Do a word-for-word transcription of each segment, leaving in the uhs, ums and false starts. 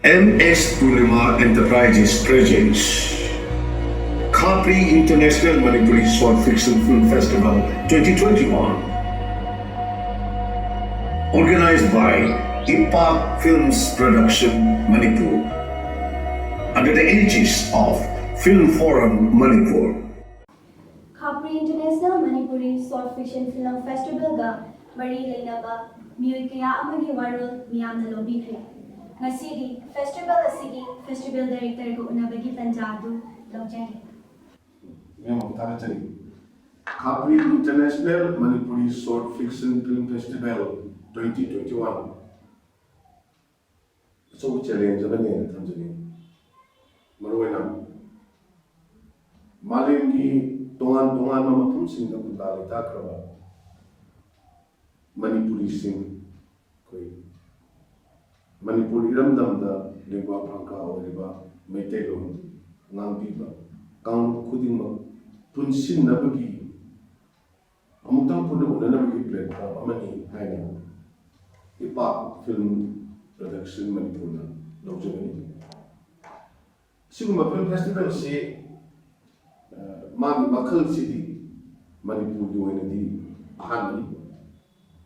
M S Purnima Enterprises presents Khapri International Manipuri Short Fiction Film Festival twenty twenty-one. Organized by Ipak Films Production Manipur, under the aegis of Film Forum Manipur. Khapri International Manipuri Short Fiction Film Festival ꯒ ꯃꯔꯤ ꯂꯩꯅꯕ ꯃꯤꯑꯣꯏ ꯀꯌꯥ ꯑꯃꯒꯤ ꯋꯥꯔꯣꯜ ꯃꯤꯌꯥꯝꯅ ꯂꯧꯕꯤꯈ꯭ꯔꯦ꯫ ꯉꯁꯤꯗꯤ festival ꯑꯁꯤꯒꯤ festival director ꯒ ꯎꯅꯕꯒꯤ ꯇꯟꯖꯥ ꯑꯗꯨ ꯂꯧꯖꯒꯦ꯫ ꯃꯌꯥꯝ ꯊꯥꯒꯠꯆꯔꯤ꯫ Khapri International Manipuri Short Fiction Film Festival twenty twenty-one ꯑꯆꯧꯕ challenge ꯑꯃꯅꯦꯅ ꯊꯝꯖꯅꯤꯡꯏ꯫ ꯃꯔꯨꯑꯣꯏꯅ ꯃꯥꯂꯦꯝꯒꯤ ꯇꯣꯉꯥꯟ ꯇꯣꯉꯥꯟꯕ ꯃꯐꯝꯁꯤꯡꯗ ꯈꯨꯟꯗꯥ ꯂꯩꯇꯥꯈ꯭ꯔꯕ ꯃꯅꯤꯄꯨꯔꯤꯁꯤꯡ, ꯑꯩꯈꯣꯏ ꯃꯅꯤꯄꯨꯔ ꯏꯔꯝꯗꯝꯗ ꯂꯩꯕꯥꯛ ꯐꯪꯀꯥ ꯑꯣꯏꯔꯤꯕ ꯃꯩꯇꯩꯂꯣꯟ ꯉꯥꯡꯕꯤꯕ ꯀꯥꯡꯂꯨꯞ ꯈꯨꯗꯤꯡꯃꯛ ꯄꯨꯟꯁꯤꯟꯅꯕꯒꯤ ꯑꯃꯨꯛꯇꯪ ꯄꯨꯟꯅ ꯎꯅꯅꯕꯒꯤ platform ꯑꯃꯅꯤ ꯍꯥꯏꯅ ꯏꯄꯥꯛ Film Production ꯃꯅꯤꯄꯨꯔꯅ ꯂꯧꯖꯕꯅꯤ꯫ ꯁꯤꯒꯨꯝꯕ film festivalꯁꯤ ꯃꯥꯒꯤ ꯃꯈꯜꯁꯤꯗꯤ ꯃꯅꯤꯄꯨꯔꯒꯤ ꯑꯣꯏꯅꯗꯤ ꯑꯍꯥꯟꯕꯅꯤ꯫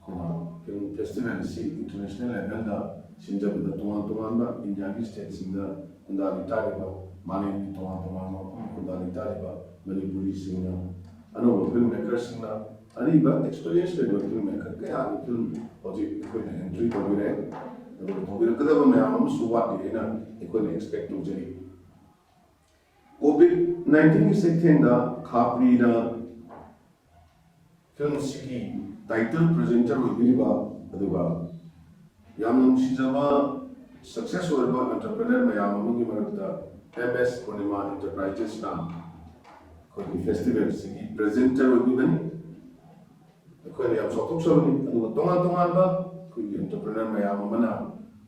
ꯈꯨꯃꯥꯡ Film Festival ꯑꯁꯤ international levelꯗ ꯁꯤꯟꯖꯕꯗ ꯇꯣꯉꯥꯟ ꯇꯣꯉꯥꯟꯕ ꯏꯟꯗꯤꯌꯥꯒꯤ stateꯁꯤꯡꯗ ꯈꯨꯟꯗꯥ ꯂꯩꯇꯥꯔꯤꯕ, ꯃꯥꯂꯦꯝꯒꯤ ꯇꯣꯉꯥꯟ ꯇꯣꯉꯥꯟꯕ ꯃꯐꯝ ꯈꯨꯟꯗꯥ ꯂꯩꯇꯥꯔꯤꯕ ꯃꯅꯤꯄꯨꯔꯤꯁꯤꯡꯅ, ꯑꯅꯧꯕ film makerꯁꯤꯡꯅ ꯑꯔꯤꯕ experience ꯂꯩꯕ film maker ꯀꯌꯥꯒꯤ film ꯍꯧꯖꯤꯛ ꯑꯩꯈꯣꯏꯅ entry ꯇꯧꯕꯤꯔꯦ꯫ ꯑꯗꯨꯒ ꯇꯧꯕꯤꯔꯛꯀꯗꯕ ꯃꯌꯥꯝ ꯑꯃꯁꯨ ꯋꯥꯠꯂꯤ ꯍꯥꯏꯅ ꯑꯩꯈꯣꯏꯅ expect ꯇꯧꯖꯔꯤ꯫ Covid nineteenꯒꯤ ꯆꯩꯊꯦꯡꯗ ꯈꯥꯄ꯭ꯔꯤꯅ filmꯁꯤꯒꯤ title presenter ꯑꯣꯏꯕꯤꯔꯤꯕ, ꯑꯗꯨꯒ ꯌꯥꯝꯅ ꯅꯨꯡꯁꯤꯖꯕ success ꯑꯣꯏꯔꯕ entrepreneur ꯃꯌꯥꯝ ꯑꯃꯒꯤ ꯃꯔꯛꯇ M S Purnima Enterprisesꯅ ꯑꯩꯈꯣꯏꯒꯤ festivalꯁꯤꯒꯤ presenter ꯑꯣꯏꯕꯤꯕꯅꯤ꯫ ꯑꯩꯈꯣꯏꯅ ꯌꯥꯝ ꯆꯥꯎꯊꯣꯛꯆꯕꯅꯤ꯫ ꯑꯗꯨꯒ ꯇꯣꯉꯥꯟ ꯇꯣꯉꯥꯟꯕ ꯑꯩꯈꯣꯏꯒꯤ entrepreneur ꯃꯌꯥꯝ ꯑꯃꯅ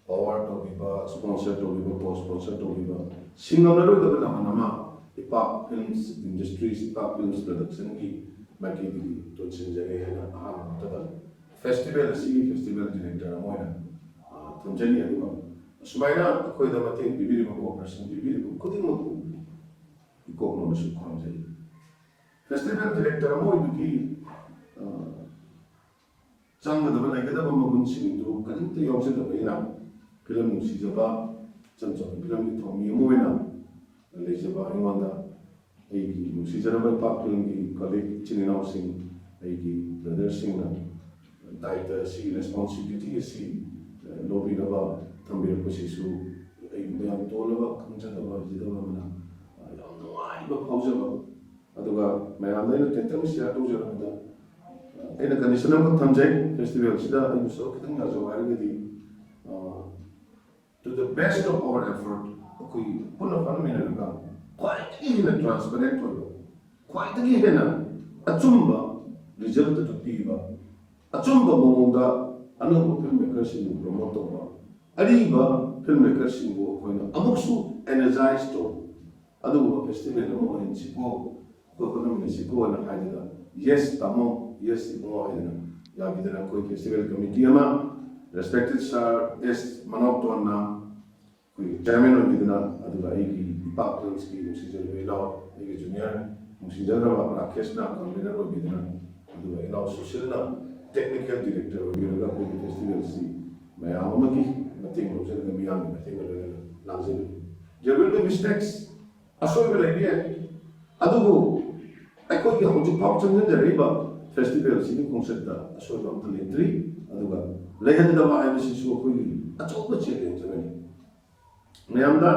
power ꯇꯧꯕꯤꯕ, sponsor ꯇꯧꯕꯤꯕ, co-sponsor ꯇꯧꯕꯤꯕ, ꯁꯤꯡꯉꯝꯂꯔꯣꯏꯗꯕ ꯂꯃꯟ ꯑꯃ ꯏꯄꯥꯛ Films Industries, ꯏꯄꯥꯛ Films Productionꯒꯤ ꯃꯥꯏꯀꯩꯗꯒꯤ ꯇꯣꯟꯁꯤꯟꯖꯔꯦ ꯍꯥꯏꯅ ꯑꯍꯥꯟꯕ ꯃꯛꯇꯗ festival ꯑꯁꯤꯒꯤ festival director ꯑꯃ ꯑꯣꯏꯅ, ꯑ, ꯊꯝꯖꯔꯤ꯫ ꯑꯗꯨꯒ ꯁꯨꯃꯥꯏꯅ ꯑꯩꯈꯣꯏꯗ ꯃꯇꯦꯡ ꯄꯤꯕꯤꯔꯤꯕ, cooperation ꯄꯤꯕꯤꯔꯤꯕ ꯈꯨꯗꯤꯡꯃꯛꯄꯨ ꯏꯀꯣꯛ ꯅꯣꯟꯅꯁꯨ ꯈꯨꯔꯨꯝꯖꯔꯤ꯫ Festival director ꯑꯃ ꯑꯣꯏꯕꯒꯤ, ꯑ, ꯆꯪꯒꯗꯕ ꯂꯩꯒꯗꯕ ꯃꯒꯨꯟꯁꯤꯡꯗꯨ ꯀꯔꯤꯝꯇ ꯌꯥꯎꯖꯗꯕ ꯑꯩꯅ ꯐꯤꯂꯝ ꯅꯨꯡꯁꯤꯖꯕ, ꯏꯆꯝ ꯆꯝꯕ ꯐꯤꯂꯝꯒꯤ ꯊꯧꯃꯤ ꯑꯃ ꯑꯣꯏꯅ ꯂꯩꯖꯕ ꯑꯩꯉꯣꯟꯗ ꯑꯩꯒꯤ ꯅꯨꯡꯁꯤꯖꯔꯕ ꯏꯄꯥꯛ ꯐꯤꯂꯝꯒꯤ colleague, ꯏꯆꯤꯟ ꯏꯅꯥꯎꯁꯤꯡ, ꯑꯩꯒꯤ brotherꯁꯤꯡꯅ ꯗꯥꯏꯇ ꯑꯁꯤ, responsibility ꯑꯁꯤ, ꯑ, ꯂꯧꯕꯤꯅꯕ ꯊꯝꯕꯤꯔꯛꯄꯁꯤꯁꯨ ꯑꯩ ꯃꯌꯥꯝ ꯇꯣꯜꯂꯕ, ꯈꯪꯖꯗꯕ, ꯍꯩꯖꯗꯕ ꯑꯃꯅ, ꯑ, ꯌꯥꯝ ꯅꯨꯡꯉꯥꯏꯕ ꯐꯥꯎꯖꯕ꯫ ꯑꯗꯨꯒ ꯃꯌꯥꯝꯗ ꯑꯩꯅ ꯈꯤꯇꯪ share ꯇꯧꯖꯔꯛꯄꯗ, ꯑ, ꯑꯩꯅ condition ꯑꯃꯈꯛ ꯊꯝꯖꯩ, festivalꯁꯤꯗ ꯑꯩꯕꯨ ꯁꯔꯨꯛ ꯈꯤꯇꯪ ꯌꯥꯖꯧ ꯍꯥꯏꯔꯒꯗꯤ, ꯑ, to the best of our effort, ꯑꯩꯈꯣꯏ ꯄꯨꯟꯅ ꯍꯣꯠꯅꯃꯤꯟꯅꯔꯒ ꯈ꯭ꯋꯥꯏꯗꯒꯤ ꯍꯦꯟꯅ transparent ꯑꯣꯏꯕ, ꯈ꯭ꯋꯥꯏꯗꯒꯤ ꯍꯦꯟꯅ ꯑꯆꯨꯝꯕ result ꯑꯗꯨ ꯄꯤꯕ, ꯑꯆꯨꯝꯕ ꯃꯑꯣꯡꯗ ꯑꯅꯧꯕ film makerꯁꯤꯡꯕꯨ promote ꯇꯧꯕ, ꯑꯔꯤꯕ film makerꯁꯤꯡꯕꯨ ꯑꯩꯈꯣꯏꯅ ꯑꯃꯨꯛꯁꯨ energize ꯇꯧꯕ, ꯑꯗꯨꯒꯨꯝꯕ festival ꯑꯃ ꯑꯣꯏꯍꯟꯁꯤꯀꯣ, ꯑꯩꯈꯣꯏ ꯄꯨꯝꯅꯃꯛꯅ ꯁꯤꯀꯣꯅ ꯍꯥꯏꯗꯅ, "Yes, ꯇꯥꯃꯣ, yes, ꯏꯕꯨꯡꯉꯣ" ꯍꯥꯏꯗꯅ ꯌꯥꯕꯤꯗꯅ, ꯑꯩꯈꯣꯏ festival committee ꯑꯃ, respected sir ꯑꯦꯁ ꯃꯅꯥꯎꯇꯣꯟꯅ ꯑꯩꯈꯣꯏꯒꯤ chairman ꯑꯣꯏꯕꯤꯗꯨꯅ, ꯑꯗꯨꯒ ꯑꯩꯒꯤ ꯏꯄꯥꯛ filmsꯀꯤ ꯅꯨꯡꯁꯤꯖꯔꯕ ꯏꯅꯥꯎ, ꯑꯩꯒꯤ junior ꯅꯨꯡꯁꯤꯖꯔꯕ ꯔꯥꯀꯦꯁꯅ convener ꯑꯣꯏꯕꯤꯗꯨꯅ, ꯑꯗꯨꯒ ꯏꯅꯥꯎ ꯁꯨꯁꯤꯜꯅ technical director ꯑꯣꯏꯕꯤꯔꯒ ꯑꯩꯈꯣꯏꯒꯤ festivalꯁꯤ ꯃꯌꯥꯝ ꯑꯃꯒꯤ ꯃꯇꯦꯡ ꯂꯧꯖꯔꯒ, ꯃꯤꯌꯥꯝꯒꯤ ꯃꯇꯦꯡꯒ ꯂꯣꯏꯅꯅ ꯂꯥꯡꯖꯕꯅꯤ꯫ There will be mistakes, ꯑꯁꯣꯏꯕ ꯂꯩꯕ ꯌꯥꯏ, ꯑꯗꯨꯕꯨ ꯑꯩꯈꯣꯏꯒꯤ ꯍꯧꯖꯤꯛ ꯐꯥꯎ ꯆꯪꯁꯤꯟꯖꯔꯛꯏꯕ festivalꯁꯤꯒꯤ ꯈꯣꯡꯆꯠꯇ ꯑꯁꯣꯏꯕ ꯑꯝꯇ ꯂꯩꯇ꯭ꯔꯤ꯫ ꯑꯗꯨꯒ ꯂꯩꯍꯟꯗꯕ ꯍꯥꯏꯕꯁꯤꯁꯨ ꯑꯩꯈꯣꯏꯒꯤ ꯑꯆꯧꯕ challenge ꯑꯃꯅꯤ꯫ ꯃꯌꯥꯝꯗ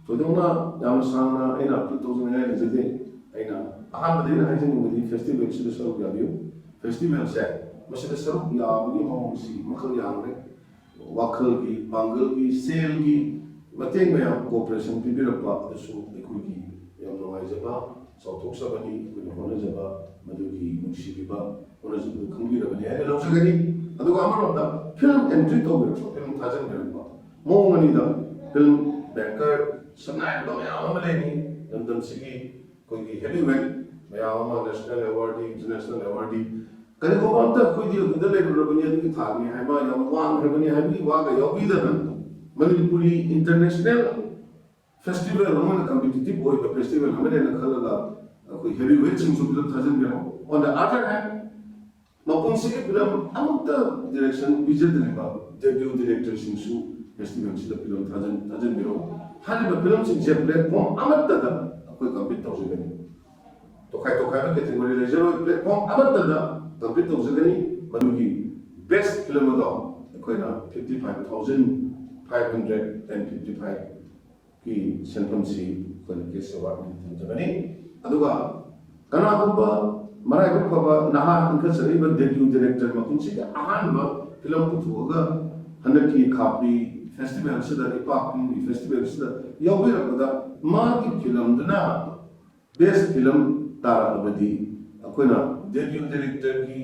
ꯊꯣꯏꯗꯣꯛꯅ ꯌꯥꯝꯅ ꯁꯥꯡꯅ ꯑꯩꯅ appeal ꯇꯧꯖꯅꯤꯡꯉꯥꯏ ꯂꯩꯖꯗꯦ꯫ ꯑꯩꯅ ꯑꯍꯥꯟꯕꯗ ꯑꯩꯅ ꯍꯥꯏꯖꯅꯤꯡꯕꯗꯤ festivalꯁꯤꯗ ꯁꯔꯨꯛ ꯌꯥꯕꯤꯌꯨ꯫ Festivalꯁꯦ ꯃꯁꯤꯗ ꯁꯔꯨꯛ ꯌꯥꯕꯒꯤ ꯃꯑꯣꯡꯁꯤ ꯃꯈꯜ ꯌꯥꯝꯈ꯭ꯔꯦ꯫ ꯋꯥꯈꯜꯒꯤ, ꯄꯥꯡꯒꯜꯒꯤ, ꯁꯦꯜꯒꯤ ꯃꯇꯦꯡ ꯃꯌꯥꯝ cooperation ꯄꯤꯕꯤꯔꯛꯄ ꯑꯗꯨꯁꯨ ꯑꯩꯈꯣꯏꯒꯤ ꯌꯥꯝ ꯅꯨꯡꯉꯥꯏꯖꯕ, ꯆꯥꯎꯊꯣꯛꯆꯕꯅꯤ꯫ ꯑꯩꯈꯣꯏꯅ ꯍꯣꯠꯅꯖꯕ, ꯃꯗꯨꯒꯤ ꯅꯨꯡꯁꯤꯕꯤꯕ, ꯍꯣꯠꯅꯖꯕꯗꯨ ꯈꯪꯕꯤꯔꯕꯅꯤ ꯍꯥꯏꯅ ꯂꯧꯖꯒꯅꯤ꯫ ꯑꯗꯨꯒ ꯑꯃꯔꯣꯝꯗ film entry ꯇꯧꯕꯤꯔꯛꯄ, film ꯊꯥꯖꯤꯟꯕꯤꯔꯛꯄ ꯃꯑꯣꯡ ꯑꯅꯤꯗ, film maker ꯁꯛꯅꯥꯏꯔꯕ ꯃꯌꯥꯝ ꯑꯃ ꯂꯩꯔꯤ ꯂꯝꯗꯝꯁꯤꯒꯤ꯫ ꯑꯩꯈꯣꯏꯒꯤ heavyweight ꯃꯌꯥꯝ ꯑꯃ, national awardee, international awardee, ꯀꯔꯤꯒꯨꯝꯕ ꯑꯝꯇ ꯑꯩꯈꯣꯏꯗꯤ ꯑꯗꯨꯗ ꯂꯩꯔꯨꯔꯕꯅꯤ, ꯑꯗꯨꯒꯤ ꯊꯥꯛꯅꯤ ꯍꯥꯏꯕ, ꯌꯥꯝ ꯋꯥꯡꯈ꯭ꯔꯕꯅꯤ ꯍꯥꯏꯕꯒꯤ ꯋꯥꯒ ꯌꯥꯎꯕꯤꯗꯅ, ꯃꯅꯤꯄꯨꯔꯤ ꯏꯟꯇꯔꯅꯦꯁꯅꯦꯜ ꯐꯦꯁꯇꯤꯚꯦꯜ ꯑꯃꯅ, ꯀꯝꯄꯤꯇꯤꯇꯤꯚ ꯑꯣꯏꯕ ꯐꯦꯁꯇꯤꯚꯦꯜ ꯑꯃꯅꯦꯅ ꯈꯜꯂꯒ ꯑꯩꯈꯣꯏ ꯍꯦꯚꯤ ꯋꯦꯠꯁꯤꯡꯁꯨ ꯐꯤꯂꯝ ꯊꯥꯖꯤꯟꯕꯤꯔꯛꯑꯣ꯫ On the other hand, ꯃꯄꯨꯟꯁꯤꯒꯤ ꯐꯤꯂꯝ ꯑꯃꯠꯇ ꯗꯤꯔꯦꯛꯁꯟ ꯄꯤꯖꯗ꯭ꯔꯤꯕ ꯗꯦꯕ꯭ꯌꯨ ꯗꯤꯔꯦꯛꯇꯔꯁꯤꯡꯁꯨ ꯐꯦꯁꯇꯤꯚꯦꯜꯁꯤꯗ ꯐꯤꯂꯝ ꯊꯥꯖꯤꯟ ꯊꯥꯖꯤꯟꯕꯤꯔꯛꯑꯣ꯫ ꯍꯥꯏꯔꯤꯕ ꯐꯤꯂꯝꯁꯤꯡꯁꯦ ꯄ꯭ꯂꯦꯠꯐꯣꯝ ꯑꯃꯠꯇꯗ ꯑꯩꯈꯣꯏ ꯀꯝꯄꯤꯠ ꯇꯧꯖꯒꯅꯤ꯫ ꯇꯣꯈꯥꯏ ꯇꯣꯈꯥꯏꯕ ꯀꯦꯇꯦꯒꯣꯔꯤ ꯂꯩꯖꯔꯣꯏ, ꯄ꯭ꯂꯦꯠꯐꯣꯝ ꯑꯃꯠꯇꯗ ꯀꯝꯄꯤꯠ ꯇꯧꯖꯒꯅꯤ꯫ ꯃꯗꯨꯒꯤ ꯕꯦꯁ ꯐꯤꯂꯝ ꯑꯗꯣ ꯑꯩꯈꯣꯏꯅ fifty five thousand five hundred and fifty five ꯀꯤ ꯁꯦꯟꯐꯝꯁꯤ ꯑꯩꯈꯣꯏꯅ ꯀꯦꯁ ꯑꯦꯋꯥꯔꯗ ꯑꯣꯏꯅ ꯊꯝꯖꯒꯅꯤ꯫ ꯑꯗꯨꯒ ꯀꯅꯥꯒꯨꯝꯕ ꯃꯔꯥꯏꯕꯛ ꯐꯕ ꯅꯍꯥ ꯏꯟꯈꯠꯆꯔꯛꯏꯕ ꯗꯦꯕ꯭ꯌꯨ ꯗꯤꯔꯦꯛꯇꯔ, ꯃꯄꯨꯟꯁꯤꯒꯤ ꯑꯍꯥꯟꯕ ꯐꯤꯂꯝ ꯄꯨꯊꯣꯛꯑꯒ ꯍꯟꯗꯛꯀꯤ ꯈꯥꯄꯤ ꯐꯦꯁꯇꯤꯚꯦꯜꯁꯤꯗ, ꯏꯄꯥꯛ ꯐꯤꯂꯝꯒꯤ ꯐꯦꯁꯇꯤꯚꯦꯜꯁꯤꯗ ꯌꯥꯎꯕꯤꯔꯛꯄꯗ ꯃꯥꯒꯤ ꯐꯤꯂꯝꯗꯨꯅ ꯕꯦꯁ ꯐꯤꯂꯝ ꯇꯥꯔꯛꯂꯕꯗꯤ ꯑꯩꯈꯣꯏꯅ ꯗꯦꯕ꯭ꯌꯨ ꯗꯤꯔꯦꯛꯇꯔꯒꯤ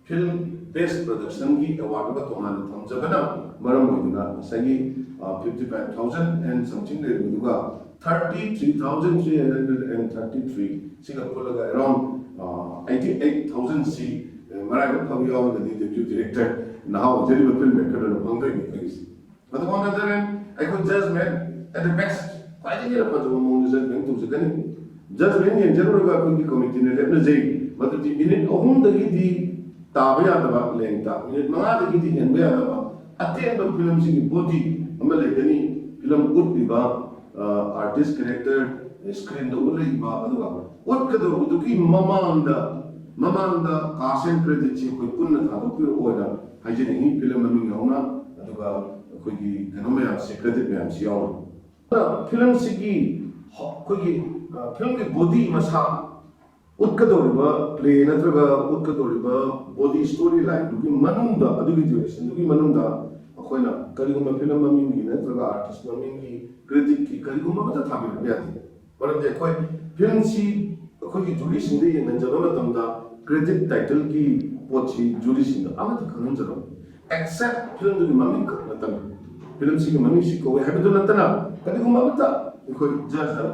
ꯐꯤꯂꯝ ꯕꯦꯁ ꯄ꯭ꯔꯗꯛꯁꯟꯒꯤ ꯑꯦꯋꯥꯔꯗ ꯑꯃ ꯇꯣꯉꯥꯟꯅ ꯊꯝꯖꯕꯅ ꯃꯔꯝ ꯑꯣꯏꯗꯨꯅ ꯉꯁꯥꯏꯒꯤ fifty five thousand and something ꯂꯩꯔꯤꯕꯗꯨꯒ thirty three thousand three hundred and thirty three ꯁꯤꯒ ꯄꯨꯜꯂꯒ around eighty eight thousand ꯁꯤ ꯃꯔꯥꯏꯕꯛ ꯐꯕ ꯌꯥꯎꯔꯒꯗꯤ ꯗꯦꯕ꯭ꯌꯨ ꯗꯤꯔꯦꯛꯇꯔ ꯅꯍꯥ ꯑꯣꯏꯖꯔꯤꯕ ꯐꯤꯂꯝ ꯃꯦꯀꯔꯗꯨꯅ ꯐꯪꯗꯣꯏꯅꯤ ꯑꯩꯈꯣꯏꯒꯤꯁꯦ꯫ ꯑꯗꯨꯒ on the other hand, ꯑꯩꯈꯣꯏ ꯖꯁꯃꯦꯟ at the best ꯈ꯭ꯋꯥꯏꯗꯒꯤ ꯍꯦꯟꯅ ꯐꯖꯕ ꯃꯑꯣꯡꯗ ꯖꯁꯃꯦꯟ ꯇꯧꯖꯒꯅꯤ꯫ ꯖꯁꯃꯦꯟ ꯌꯦꯡꯖꯔꯨꯔꯒ ꯑꯩꯈꯣꯏꯒꯤ ꯀꯃꯤꯇꯤꯅ ꯂꯦꯞꯅꯖꯩ, ꯃꯗꯨꯗꯤ ꯃꯤꯅꯤꯠ ꯑꯍꯨꯝꯗꯒꯤꯗꯤ ꯇꯥꯕ ꯌꯥꯗꯕ ꯂꯦꯡꯇ, ꯃꯤꯅꯤꯠ ꯃꯉꯥꯗꯒꯤꯗꯤ ꯍꯦꯟꯕ ꯌꯥꯗꯕ ꯑꯇꯦꯟꯕ ꯐꯤꯂꯝꯁꯤꯒꯤ ꯕꯣꯗꯤ ꯑꯃ ꯂꯩꯒꯅꯤ꯫ ꯐꯤꯂꯝ ꯎꯠꯂꯤꯕ ꯑꯥꯔꯇꯤꯁ ꯀꯦꯔꯦꯛꯇꯔ ꯁ꯭ꯀ꯭ꯔꯤꯟꯗ ꯎꯠꯂꯛꯏꯕ, ꯑꯗꯨꯒ ꯎꯠꯀꯗꯧꯕꯗꯨꯒꯤ ꯃꯃꯥꯡꯗ ꯃꯃꯥꯡꯗ ꯀꯥꯁ ꯑꯦꯟ ꯀ꯭ꯔꯦꯗꯤꯠꯁꯤ ꯑꯩꯈꯣꯏ ꯄꯨꯟꯅ ꯊꯥꯗꯣꯛꯄꯤꯔꯛꯑꯣꯅ ꯍꯥꯏꯖꯅꯤꯡꯉꯤ, ꯐꯤꯂꯝ ꯃꯃꯤꯡ ꯌꯥꯎꯅ, ꯑꯗꯨꯒ ꯑꯩꯈꯣꯏꯒꯤ ꯀꯩꯅꯣ ꯃꯌꯥꯝꯁꯤ, ꯀ꯭ꯔꯦꯗꯤꯠ ꯃꯌꯥꯝꯁꯤ ꯌꯥꯎꯅ꯫ ꯐꯤꯂꯝꯁꯤꯒꯤ ꯍ-, ꯑꯩꯈꯣꯏꯒꯤ ꯑ, ꯐꯤꯂꯝꯒꯤ ꯕꯣꯗꯤ ꯃꯁꯥ ꯎꯠꯀꯗꯧꯔꯤꯕ ꯄ꯭ꯂꯦ ꯅꯠꯇ꯭ꯔꯒ ꯎꯠꯀꯗꯧꯔꯤꯕ ꯕꯣꯗꯤ ꯁ꯭ꯇꯣꯔꯤ ꯂꯥꯏꯟꯗꯨꯒꯤ ꯃꯅꯨꯡꯗ, ꯑꯗꯨꯒꯤ ꯗ꯭ꯌꯨꯔꯦꯁꯟꯗꯨꯒꯤ ꯃꯅꯨꯡꯗ ꯑꯩꯈꯣꯏꯅ ꯀꯔꯤꯒꯨꯝꯕ ꯐꯤꯂꯝ ꯃꯃꯤꯡꯒꯤ ꯅꯠꯇ꯭ꯔꯒ ꯑꯥꯔꯇꯤꯁ ꯃꯃꯤꯡꯒꯤ ꯀ꯭ꯔꯦꯗꯤꯠꯀꯤ ꯀꯔꯤꯒꯨꯝꯕ ꯑꯃꯠꯇ ꯊꯥꯕꯤꯔꯛꯄ ꯌꯥꯗꯦ꯫ ꯃꯔꯝꯗꯤ ꯑꯩꯈꯣꯏ ꯐꯤꯂꯝꯁꯤ ꯑꯩꯈꯣꯏꯒꯤ ꯖꯨꯔꯤꯁꯤꯡꯗ ꯌꯦꯡꯍꯟꯖꯕ ꯃꯇꯝꯗ ꯀ꯭ꯔꯦꯗꯤꯠ ꯇꯥꯏꯇꯜꯒꯤ ꯄꯣꯠꯁꯤ ꯖꯨꯔꯤꯁꯤꯡꯗ ꯑꯃꯠꯇ ꯈꯪꯍꯟꯖꯔꯣꯏ, ꯑꯦꯛꯁꯦꯞ ꯐꯤꯂꯝꯗꯨꯒꯤ ꯃꯃꯤꯡ ꯈꯛ ꯅꯠꯇꯅ꯫ ꯐꯤꯂꯝꯁꯤꯒꯤ ꯃꯃꯤꯡ ꯁꯤ ꯀꯧꯋꯦ ꯍꯥꯏꯕꯗꯨ ꯅꯠꯇꯅ ꯀꯔꯤꯒꯨꯝꯕ ꯑꯃꯠꯇ ꯑꯩꯈꯣꯏ ꯖꯖꯇ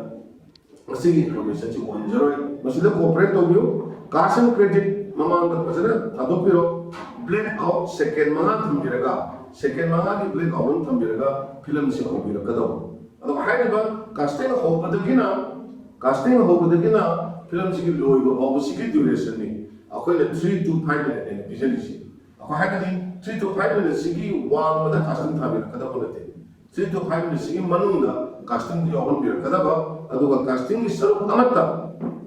ꯃꯁꯤꯒꯤ ꯏꯟꯐꯣꯔꯃꯦꯁꯟꯁꯤ ꯑꯣꯏꯍꯟꯖꯔꯣꯏ꯫ ꯃꯁꯤꯗ ꯀꯣꯑꯣꯄꯔꯦꯠ ꯇꯧꯕꯤꯌꯨ꯫ ꯀꯥꯁ ꯑꯦꯟ ꯀ꯭ꯔꯦꯗꯤꯠ ꯃꯃꯥꯡꯗ ꯐꯖꯅ ꯊꯥꯗꯣꯛꯄꯤꯔꯣ꯫ ꯕ꯭ꯂꯦꯛ ꯑꯥꯎꯠ ꯁꯦꯀꯦꯟ ꯃꯉꯥ ꯊꯝꯕꯤꯔꯒ ꯁꯦꯀꯦꯟ ꯃꯉꯥꯒꯤ ꯕ꯭ꯂꯦꯛ ꯑꯥꯎꯠ ꯑꯃ ꯊꯝꯕꯤꯔꯒ ꯐꯤꯂꯝꯁꯤ ꯍꯧꯕꯤꯔꯛꯀꯗꯧꯕ꯫ ꯑꯗꯨꯒ ꯍꯥꯏꯔꯤꯕ ꯀꯥꯁꯇꯤꯡ ꯍꯧꯕꯗꯒꯤꯅ ꯀꯥꯁꯇꯤꯡ ꯍꯧꯕꯗꯒꯤꯅ ꯐꯤꯂꯝꯁꯤꯒꯤ ꯂꯣꯏꯕ ꯐꯥꯎꯕꯁꯤꯒꯤ ꯗ꯭ꯌꯨꯔꯦꯁꯟꯅꯤ ꯑꯩꯈꯣꯏꯅ ꯊ꯭ꯔꯤ ꯇꯨ ꯐꯥꯏꯚ ꯃꯤꯅꯤꯠ ꯍꯥꯏꯅ ꯄꯤꯖꯔꯤꯁꯤ꯫ ꯑꯩꯈꯣꯏ ꯍꯥꯏꯕꯗꯤ ꯊ꯭ꯔꯤ ꯇꯨ ꯐꯥꯏꯚ ꯃꯤꯅꯤꯠꯁꯤꯒꯤ ꯋꯥꯡꯃꯗ ꯀꯥꯁꯇꯤꯡ ꯊꯥꯕꯤꯔꯛꯀꯗꯕ ꯅꯠꯇꯦ꯫ ꯊ꯭ꯔꯤ ꯇꯨ ꯐꯥꯏꯚ ꯃꯤꯅꯤꯠꯁꯤꯒꯤ ꯃꯅꯨꯡꯗ ꯀꯥꯁꯇꯤꯡꯗꯨ ꯌꯥꯎꯍꯟꯕꯤꯔꯛꯀꯗꯕ꯫ ꯑꯗꯨꯒ ꯀꯥꯁꯇꯤꯡꯒꯤ ꯁꯔꯨꯛ ꯑꯃꯠꯇ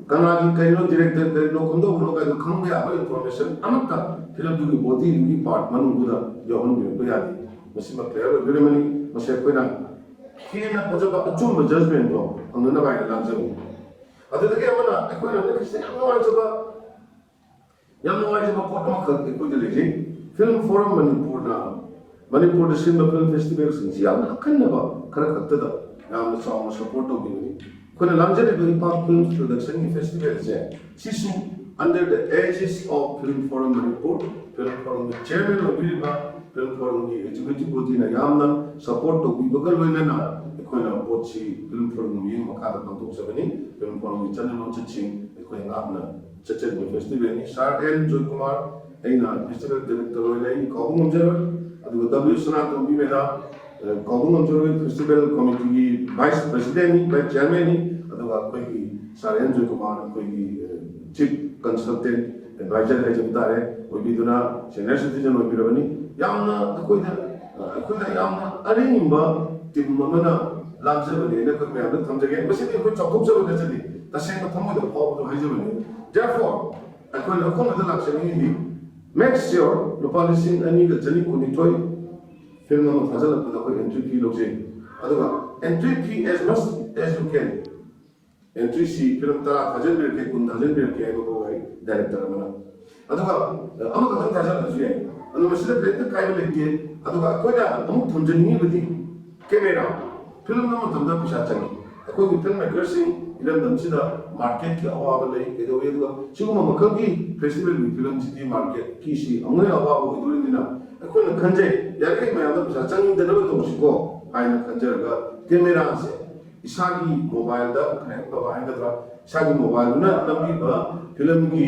ꯀꯅꯥꯒꯤ ꯀꯩꯅꯣ, ꯗꯤꯔꯦꯛꯇꯔ ꯀꯩꯅꯣ, ꯀꯝꯗꯧꯕꯅꯣ ꯀꯥꯏꯗꯣ ꯈꯪꯕ ꯌꯥꯕ ꯏꯟꯐꯣꯔꯃꯦꯁꯟ ꯑꯃꯠꯇ ꯐꯤꯂꯝꯗꯨꯒꯤ ꯕꯣꯗꯤꯗꯨꯒꯤ ꯄꯥꯔꯠ ꯃꯅꯨꯡꯗꯨꯗ ꯌꯥꯎꯍꯟꯕꯤꯔꯛꯄ ꯌꯥꯗꯦ꯫ ꯃꯁꯤꯃ ꯀ꯭ꯂꯤꯌꯥꯔ ꯑꯣꯏꯕꯤꯔꯝꯃꯅꯤ꯫ ꯃꯁꯤ ꯑꯩꯈꯣꯏꯅ ꯍꯦꯟꯅ ꯐꯖꯕ ꯑꯆꯨꯝꯕ ꯖꯖꯃꯦꯟꯗꯣ ꯐꯪꯅꯅꯕ ꯍꯥꯏꯅ ꯂꯥꯟꯖꯕꯅꯤ꯫ ꯑꯗꯨꯗꯒꯤ ꯑꯃꯅ ꯑꯩꯈꯣꯏꯅ ꯍꯟꯗꯛꯀꯤꯁꯤꯗ ꯌꯥꯝ ꯅꯨꯡꯉꯥꯏꯖꯕ ꯌꯥꯝ ꯅꯨꯡꯉꯥꯏꯖꯕ ꯄꯣꯠ ꯑꯃꯈꯛ ꯑꯩꯈꯣꯏꯗ ꯂꯩꯖꯩ꯫ ꯐꯤꯂꯝ ꯐꯣꯔꯝ ꯃꯅꯤꯄꯨꯔꯅ ꯃꯅꯤꯄꯨꯔꯗ ꯁꯤꯟꯕ ꯐꯤꯂꯝ ꯐꯦꯁꯇꯤꯚꯦꯜꯁꯤꯡꯁꯤ ꯌꯥꯝꯅ ꯑꯈꯟꯅꯕ ꯈꯔ ꯈꯛꯇꯗ ꯌꯥꯝꯅ ꯆꯥꯎꯅ ꯁꯄꯣꯔꯠ ꯇꯧꯕꯤꯕꯅꯤ꯫ ꯑꯩꯈꯣꯏꯅ ꯂꯥꯟꯖꯔꯤꯕ ꯏꯄꯥꯛ ꯐꯤꯂꯝ ꯄ꯭ꯔꯣꯗꯛꯁꯟꯒꯤ ꯐꯦꯁꯇꯤꯚꯦꯜꯁꯦ ꯁꯤꯁꯨ under the aegis of Film Forum Manipur, film ꯐꯣꯔꯝꯒꯤ ꯆꯤꯌꯔꯃꯦꯟ ꯑꯣꯏꯕꯤꯔꯤꯕ ꯐꯤꯂꯝ ꯐꯣꯔꯝꯒꯤ ꯑꯦꯛꯖꯤꯀ꯭ꯌꯨꯇꯤꯚ ꯕꯣꯗꯤꯅ ꯌꯥꯝꯅ ꯁꯄꯣꯔꯠ ꯇꯧꯕꯤꯕꯒ ꯂꯣꯏꯅꯅ ꯑꯩꯈꯣꯏꯅ ꯄꯣꯠꯁꯤ ꯐꯤꯂꯝ ꯐꯣꯔꯝꯒꯤ ꯃꯤꯠꯌꯦꯡ ꯃꯈꯥꯗ ꯄꯥꯡꯊꯣꯛꯆꯕꯅꯤ꯫ ꯐꯤꯂꯝ ꯐꯣꯔꯝꯒꯤ ꯆꯠꯅ ꯂꯣꯟꯆꯠꯁꯤꯡ ꯑꯩꯈꯣꯏ ꯉꯥꯛꯅ ꯆꯠꯆꯔꯤꯕ ꯐꯦꯁꯇꯤꯚꯦꯜꯅꯤ꯫ ꯁꯥꯔ ꯑꯦꯟ ꯖꯣꯏꯀꯨꯃꯥꯔ, ꯑꯩꯅ ꯐꯦꯁꯇꯤꯚꯦꯜ ꯗꯥꯏꯔꯦꯛꯇꯔ ꯑꯣꯏꯅ ꯑꯩ ꯀꯥꯎꯕ ꯉꯝꯖꯔꯣꯏ꯫ ꯑꯗꯨꯒ ꯗꯕ꯭ꯂꯤꯎ ꯁꯅꯥꯇꯣꯝꯕꯤ ꯃꯦꯗꯥꯝ, ꯑ, ꯀꯥꯎꯕ ꯉꯝꯖꯔꯣꯏ, ꯐꯦꯁꯇꯤꯚꯦꯜ ꯀꯃꯤꯇꯤꯒꯤ ꯚꯥꯏꯁ ꯄ꯭ꯔꯁꯤꯗꯦꯟꯅꯤ, ꯚꯥꯏꯁ ꯆꯤꯌꯔꯃꯦꯟꯅꯤ꯫ ꯑꯗꯨꯒ ꯑꯩꯈꯣꯏꯒꯤ ꯁꯥꯔ ꯑꯦꯟ ꯖꯣꯏꯀꯨꯃꯥꯔ, ꯑꯩꯈꯣꯏꯒꯤ, ꯑ, ꯆꯤꯐ ꯀꯟꯁꯜꯇꯦꯟ ꯑꯦꯗꯚꯥꯏꯖꯔ ꯍꯥꯏꯖꯕ ꯇꯥꯔꯦ, ꯑꯣꯏꯕꯤꯗꯨꯅ ꯁꯦꯅꯤꯌꯔ ꯁꯤꯇꯤꯖꯟ ꯑꯣꯏꯕꯤꯔꯕꯅꯤ꯫ ꯌꯥꯝꯅ ꯑꯩꯈꯣꯏꯗ, ꯑ, ꯑꯩꯈꯣꯏꯗ ꯌꯥꯝꯅ ꯑꯔꯤꯡꯕ ꯇꯤꯝ ꯑꯃꯅ ꯂꯥꯟꯖꯕꯅꯦꯅ ꯑꯩꯈꯣꯏ ꯃꯌꯥꯝꯗ ꯊꯝꯖꯒꯦ꯫ ꯃꯁꯤꯗꯤ ꯑꯩꯈꯣꯏ ꯆꯥꯎꯊꯣꯛꯆꯕ ꯅꯠꯆꯗꯦ, ꯇꯁꯦꯡꯅ ꯊꯃꯣꯏꯗ ꯐꯥꯎꯕꯗꯣ ꯍꯥꯏꯖꯕꯅꯤ꯫ Therefore, ꯑꯩꯈꯣꯏꯅ ꯑꯈꯣꯡꯕꯗ ꯂꯥꯛꯆꯅꯤꯡꯉꯤꯗꯤ, make sure ꯂꯨꯄꯥ ꯂꯤꯁꯤꯡ ꯑꯅꯤꯒ ꯆꯅꯤ ꯀꯨꯟꯅꯤꯊꯣꯏ ꯐꯤꯂꯝ ꯑꯃ ꯊꯥꯖꯤꯜꯂꯛꯄꯗ ꯑꯩꯈꯣꯏ entry fee ꯂꯧꯖꯩ꯫ ꯑꯗꯨꯒ entry fee as much as you can, entry fee film ꯇꯔꯥ ꯊꯥꯖꯤꯟꯕꯤꯔꯛꯀꯦ, ꯀꯨꯟ ꯊꯥꯖꯤꯟꯕꯤꯔꯛꯀꯦ ꯍꯥꯏꯕ ꯐꯥꯎ ꯌꯥꯏ ꯗꯥꯏꯔꯦꯛꯇꯔ ꯑꯃꯅ꯫ ꯑꯗꯨꯒ ꯑꯃꯈꯛꯇꯪ ꯊꯥꯖꯤꯜꯂꯁꯨ ꯌꯥꯏ꯫ ꯑꯗꯨ ꯃꯁꯤꯗ ꯀꯔꯤꯝꯇ ꯀꯥꯏꯕ ꯂꯩꯇꯦ꯫ ꯑꯗꯨꯒ ꯑꯩꯈꯣꯏꯅ ꯑꯃꯨꯛ ꯊꯝꯖꯅꯤꯡꯉꯤꯕꯗꯤ ꯀꯦꯃꯦꯔꯥ꯫ ꯐꯤꯂꯝ ꯑꯃ ꯃꯇꯝꯗ ꯄꯩꯁꯥ ꯆꯪꯉꯤ꯫ ꯑꯩꯈꯣꯏꯒꯤ ꯐꯤꯂꯝ ꯃꯦꯀꯔꯁꯤꯡ ꯏꯔꯝꯗꯝꯁꯤꯗ ꯃꯥꯔꯀꯦꯠꯀꯤ ꯑꯋꯥꯕ ꯂꯩ, ꯀꯩꯗꯧꯏ, ꯑꯗꯨꯒ ꯁꯤꯒꯨꯝꯕ ꯃꯈꯜꯒꯤ ꯐꯦꯁꯇꯤꯚꯦꯜꯒꯤ ꯐꯤꯂꯝꯁꯤꯗꯤ ꯃꯥꯔꯀꯦꯠꯀꯤꯁꯤ ꯑꯃꯨꯛ ꯍꯦꯟꯅ ꯑꯋꯥꯕ ꯑꯣꯏꯗꯣꯔꯤꯕꯅꯤꯅ ꯑꯩꯈꯣꯏꯅ ꯈꯟꯖꯩ, ꯌꯥꯔꯤꯈꯩ ꯃꯌꯥꯝꯗ ꯄꯩꯁꯥ ꯆꯪꯗꯅꯕ ꯇꯧꯁꯤꯀꯣ ꯍꯥꯏꯅ ꯈꯟꯖꯔꯒ ꯀꯦꯃꯦꯔꯥꯁꯦ ꯏꯁꯥꯒꯤ ꯃꯣꯕꯥꯏꯜꯗ ꯈꯔ ꯍꯦꯛ ꯐꯕ ꯍꯥꯏꯒꯗ꯭ꯔꯥ, ꯏꯁꯥꯒꯤ ꯃꯣꯕꯥꯏꯜꯗꯨꯅ ꯅꯝꯕꯤꯕ ꯐꯤꯂꯝꯒꯤ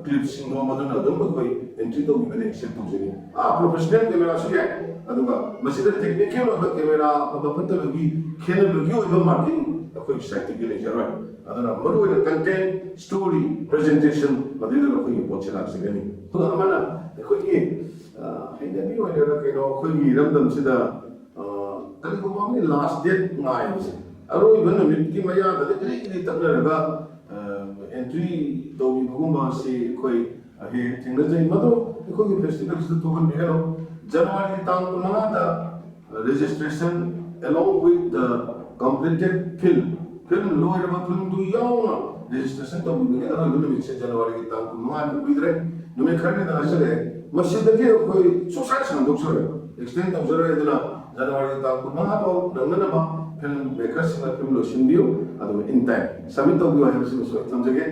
ꯀ꯭ꯂꯤꯞꯁꯤꯡꯗꯣ ꯃꯗꯨꯅ ꯑꯗꯨꯝ ꯑꯩꯈꯣꯏ ꯑꯦꯟꯇ꯭ꯔꯤ ꯇꯧꯕꯤꯕꯗ ꯑꯦꯛꯁꯦꯞ ꯇꯧꯖꯒꯅꯤ꯫ ꯑꯥ, ꯄ꯭ꯔꯣꯐꯦꯁꯅꯦꯜ ꯀꯦꯃꯦꯔꯥꯁꯨ ꯌꯥꯏ, ꯑꯗꯨꯒ ꯃꯁꯤꯗ ꯇꯦꯛꯅꯤꯀꯦꯜ ꯑꯣꯏꯕ ꯀꯦꯃꯦꯔꯥ ꯑꯐꯕ ꯐꯠꯇꯕꯒꯤ ꯈꯦꯠꯅꯕꯒꯤ ꯑꯣꯏꯕ ꯃꯥꯔꯀꯤꯡ ꯑꯩꯈꯣꯏꯒꯤ ꯁꯥꯏꯠꯇꯒꯤ ꯂꯩꯖꯔꯣꯏ꯫ ꯑꯗꯨꯅ ꯃꯔꯨꯑꯣꯏꯅ ꯀꯟꯇꯦꯟ, ꯁ꯭ꯇꯣꯔꯤ, ꯄ꯭ꯔꯖꯦꯟꯇꯦꯁꯟ, ꯃꯗꯨꯗ ꯑꯩꯈꯣꯏꯒꯤ ꯄꯣꯠꯁꯦ ꯂꯥꯛꯆꯒꯅꯤ꯫ ꯑꯗꯨꯒ ꯑꯃꯅ ꯑꯩꯈꯣꯏꯒꯤ, ꯑ, ꯍꯩꯅꯕꯤ ꯑꯣꯏꯒꯦꯔꯥ ꯀꯩꯅꯣ, ꯑꯩꯈꯣꯏꯒꯤ ꯏꯔꯝꯗꯝꯁꯤꯗ, ꯑ, ꯀꯔꯤꯒꯨꯝꯕ ꯑꯃꯒꯤ ꯂꯥꯁ ꯗꯦꯠ ꯉꯥꯏꯕꯁꯦ, ꯑꯔꯣꯏꯕ ꯅꯨꯃꯤꯠꯀꯤ ꯃꯌꯥꯗꯗꯤ ꯏꯔꯤ ꯏꯔꯤ ꯇꯛꯅꯔꯒ, ꯑ, ꯑꯦꯟꯇ꯭ꯔꯤ ꯇꯧꯕꯤꯕꯒꯨꯝꯕ ꯑꯁꯤ ꯑꯩꯈꯣꯏ ꯍꯦꯛ ꯍꯦꯛ ꯊꯦꯡꯅꯖꯩ꯫ ꯃꯗꯨ ꯑꯩꯈꯣꯏꯒꯤ ꯐꯦꯁꯇꯤꯚꯦꯜꯁꯤꯗ ꯊꯣꯛꯍꯟꯕꯤꯒꯅꯨ꯫ ꯖꯅꯋꯥꯔꯤꯒꯤ ꯇꯥꯡ ꯀꯨꯟꯃꯉꯥꯗ registration along with the completed film, film ꯂꯣꯏꯔꯕ ꯐꯤꯂꯝꯗꯨ ꯌꯥꯎꯅ ꯔꯦꯖꯤꯁꯇ꯭ꯔꯦꯁꯟ ꯇꯧꯕꯤꯕꯒꯤ ꯑꯔꯣꯏꯕ ꯅꯨꯃꯤꯠꯁꯦ ꯖꯅꯋꯥꯔꯤꯒꯤ ꯇꯥꯡ ꯀꯨꯟꯃꯉꯥꯅꯤ, ꯀꯨꯏꯗ꯭ꯔꯦ, ꯅꯨꯃꯤꯠ ꯈꯔꯅꯤꯗ ꯉꯥꯏꯁꯤꯜꯂꯛꯑꯦ꯫ ꯃꯁꯤꯗꯒꯤ ꯑꯩꯈꯣꯏ ꯁꯨꯡꯁꯥꯡ ꯁꯥꯡꯗꯣꯛꯆꯔꯣꯏ, ꯑꯦꯛꯁꯇꯦꯟ ꯇꯧꯖꯔꯣꯏ꯫ ꯑꯗꯨꯅ ꯖꯅꯋꯥꯔꯤꯒꯤ ꯇꯥꯡ ꯀꯨꯟꯃꯉꯥ ꯐꯥꯎ ꯅꯪꯅꯅꯕ ꯐꯤꯂꯝ ꯃꯦꯀꯔꯁꯤꯡꯅ ꯐꯤꯂꯝ ꯂꯣꯏꯁꯤꯟꯕꯤꯌꯨ, ꯑꯗꯨꯒ in time submit ꯇꯧꯕꯤꯌꯨ ꯍꯥꯏꯕꯁꯤꯃꯁꯨ ꯑꯩ ꯊꯝꯖꯒꯦ꯫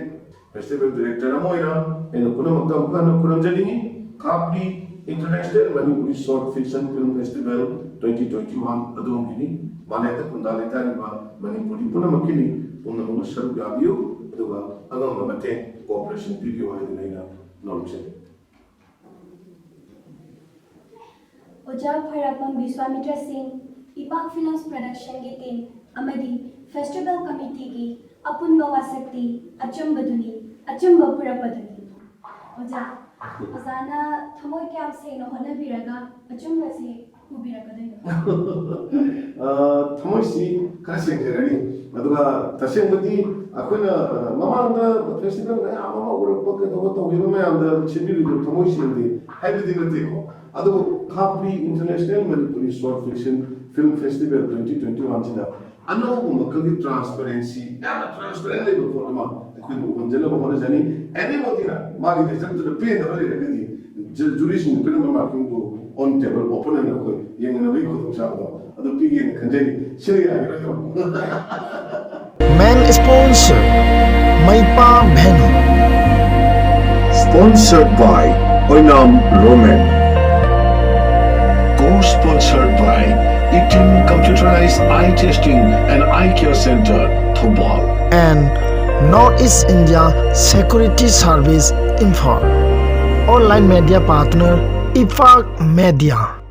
ꯐꯦꯁꯇꯤꯚꯦꯜ ꯗꯤꯔꯦꯛꯇꯔ ꯑꯃ ꯑꯣꯏꯅ ꯑꯩꯅ ꯄꯨꯝꯅꯃꯛꯇ ꯑꯃꯨꯛ ꯍꯟꯅ ꯈꯨꯔꯨꯝꯖꯅꯤꯡꯏ꯫ ꯈꯥꯞꯂꯤ International Manipuri Short Fiction Film Festival twenty twenty-one ꯑꯗꯣꯝꯒꯤꯅꯤ꯫ ꯃꯥꯂꯦꯝꯗ ꯈꯨꯟꯗꯥ ꯂꯩꯇꯥꯔꯤꯕ ꯃꯅꯤꯄꯨꯔꯤ ꯄꯨꯝꯅꯃꯛꯀꯤꯅꯤ꯫ ꯄꯨꯝꯅꯃꯛꯅ ꯁꯔꯨꯛ ꯌꯥꯕꯤꯌꯨ, ꯑꯗꯨꯒ ꯑꯉꯝꯕ ꯃꯇꯦꯡ, cooperation ꯄꯤꯕꯤꯌꯨ ꯍꯥꯏꯗꯨꯅ ꯑꯩꯅ ꯅꯣꯝꯖꯔꯤ꯫ ꯑꯣꯖꯥ ꯈ꯭ꯋꯥꯏꯔꯥꯛꯄꯝ ꯕꯤꯁ꯭ꯋꯥꯃꯤꯇ꯭ꯔ ꯁꯤꯡ, ꯏꯄꯥꯛ ꯐꯤꯂꯝꯁ ꯄ꯭ꯔꯗꯛꯁꯟꯒꯤ ꯇꯤꯝ ꯑꯃꯗꯤ ꯐꯦꯁꯇꯤꯚꯦꯜ ꯀꯃꯤꯇꯤꯒꯤ ꯑꯄꯨꯟꯕ ꯋꯥꯁꯛꯇꯤ ꯑꯆꯝꯕꯗꯨꯅꯤ, ꯑꯆꯝꯕ ꯄꯨꯔꯛꯄꯗꯨꯅꯤ꯫ ꯑꯣꯖꯥ, ꯑꯣꯖꯥꯅ ꯊꯃꯣꯏ ꯀꯌꯥꯝ ꯁꯦꯡꯅ ꯍꯣꯠꯅꯕꯤꯔꯒ ꯑꯆꯨꯝꯕꯁꯤ ꯄꯨꯕꯤꯔꯛꯀꯗꯣꯏꯅꯣ? ꯑ, ꯊꯃꯣꯏꯁꯤ ꯈꯔ ꯁꯦꯡꯖꯔꯅꯤ꯫ ꯑꯗꯨꯒ ꯇꯁꯦꯡꯕꯗꯤ ꯑꯩꯈꯣꯏꯅ, ꯑ, ꯃꯃꯥꯡꯗ ꯐꯦꯁꯇꯤꯚꯦꯜ ꯃꯌꯥꯝ ꯑꯃ ꯎꯔꯛꯄ ꯀꯩꯗꯧꯕ ꯇꯧꯈꯤꯕ ꯃꯌꯥꯝꯗ ꯁꯤꯟꯕꯤꯔꯤꯕ ꯊꯃꯣꯏ ꯁꯦꯡꯗꯦ ꯍꯥꯏꯕꯗꯤ ꯅꯠꯇꯦꯀꯣ꯫ ꯑꯗꯨꯕꯨ ꯈꯥꯞꯂꯤ International Manipuri Short Fiction Film Festival twenty twenty-one ꯁꯤꯗ ꯑꯅꯧꯕ ꯃꯈꯜꯒꯤ transparency, ꯌꯥꯝꯅ transparent ꯂꯩꯕ ꯄꯣꯠ ꯑꯃ ꯑꯩꯈꯣꯏꯅ ꯎꯍꯟꯖꯅꯕ ꯍꯣꯠꯅꯖꯅꯤ꯫ Anybodyꯅ ꯃꯥꯒꯤ result ꯇꯨꯗ ꯄꯦꯟꯗꯕ ꯂꯩꯔꯒꯗꯤ, ꯖꯨ-, ꯖꯨꯔꯤꯁꯤꯡꯅ ꯄꯤꯔꯝꯕ markingꯗꯨ on table open ꯑꯣꯏꯅ ꯑꯩꯈꯣꯏ ꯌꯦꯡꯅꯕꯒꯤ ꯈꯨꯗꯣꯡꯆꯥꯕꯗꯣ ꯑꯗꯨ ꯄꯤꯒꯦꯅ ꯈꯟꯖꯔꯤ꯫ ꯁꯤꯅ ꯌꯥꯒꯗ꯭ꯔꯣ? Main sponsor, Maipa Menu. Sponsored by Oinam Roman. Co-sponsored by Itin Computerized Eye Testing and Eye Care Center, Thoubal. And North East India Security Service, Imphal. Online media partner, Ipak Media.